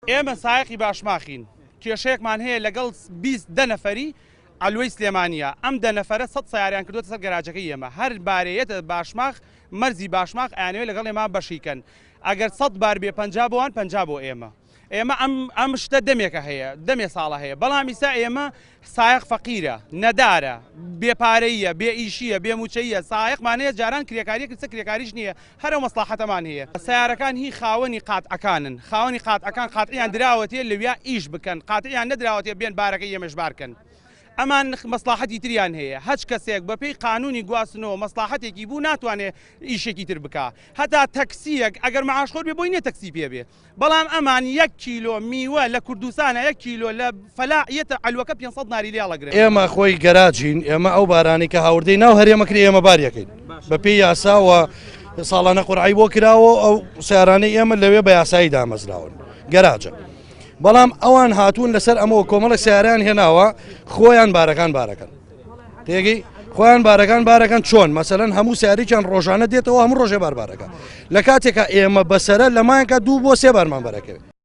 ئێمە سایەقی باشماخین، کێشەیەکمان هەیە لەگەڵ 20 دە نەفەری عەلوەی سلێمانییە، ئەم دە نەفەرە 100 سەیارەیان کردووەتە سەر گەراجەکەی ئێمە، هەر بارێ یەتە باشماخ، مەرزی باشماخ ئەیانەوێ لەگەڵ ئێمە بەشی کەن، ئەگەر 100 بار بێ 50 بۆ وان 50 بۆ ئێمە. ئێمە ئەم ئەم شتە دەمێکە هەیە، دەمێ ساڵە هەیە، بەڵام ئیستا ئێمە سایەق فەقیرە، نەدارە، بێ پارەییە، بێ ئیشییە، بێ مووچەییە، سایەقمان هەیە جاران کرێکاریە کرد ئیستا کرێکاریش نییە، هەر ئەو مەسڵاحەتەمان هەیە. سەیارەکان هی خاوەنی قاتعەکانن، خاوەنی قاتعەکان قاتعیان دراوەتێ لەویا ئیش بکەن، قاتعیان نەدراوەتێ بێن بارەکەی ئێمەش بارکەن. ئەمان مەسڵاحەتی تریان هەیە، هەچ کەسێک بەپێی قانونی گواستنەوە مەسڵاحەتێکی بوو ناتوانێ ئیشێکی تر بکا، هەتا تەکسییەک ئەگەر مەعاشخۆر بێ بۆی نییە تەکسی پێ بێ. بەڵام ئەمان یەک کیلۆ میوە لە کوردستانە یەک کیلۆ لە فەلاح یەتە عەلوەکە 500 ناری لێ هەڵەگرن. ئێمە خۆی گەراجین، ئێمە ئەو بارانەی کە هاوردەی ناو هەرێمە کرێ ئێمە باری ئەکەین بەپێی یاسا و ساڵانە قورعەی بۆ کراوە ئەو سیارانەی ئێمە لەوێ بە یاسایی دامەزراون گەراجە. بەڵام ئەوان هاتوون لەسەر ئەمەوە کۆمەڵە سیاران هێناوە خۆیان بارەکان بارەکەن. تێگەی خۆیان بارەکان بارەکان چۆن مەسەلەن هەموو سیارێکیان ڕۆژانە دێتەوە هەموو ڕۆژێ باربارەکە لە کاتێکا ئێمە بەسەرە لە مانگا دوو بۆ سێ بارمان بەرەکەوێت.